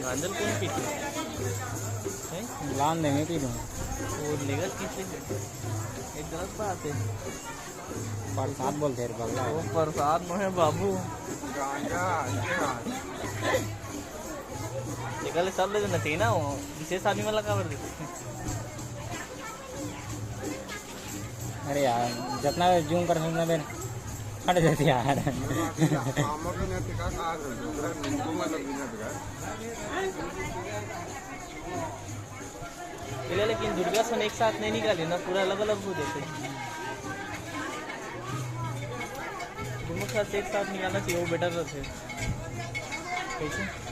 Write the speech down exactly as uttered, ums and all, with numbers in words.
गांजल कौन पीते हैं? लान देंगे पी लूँ। वो लेगल पीते हैं, एक गलत बात है। प्रसाद बोलते हैं बल्ला। वो प्रसाद नो है बाबू। गांजा, गांजा। लेगल सब ले देना चाहिए ना, वो विशेष आदमी वाला का कर देते हैं। अरे यार, जितना जूम कर सकना बेन, हट जाती यार। लेकिन दुर्गा सन एक साथ नहीं निकाले ना, पूरा अलग अलग हो जाते हैं। दोनों साथ एक साथ निकालना चाहिए, वो बेटर रहते हैं। कैसे?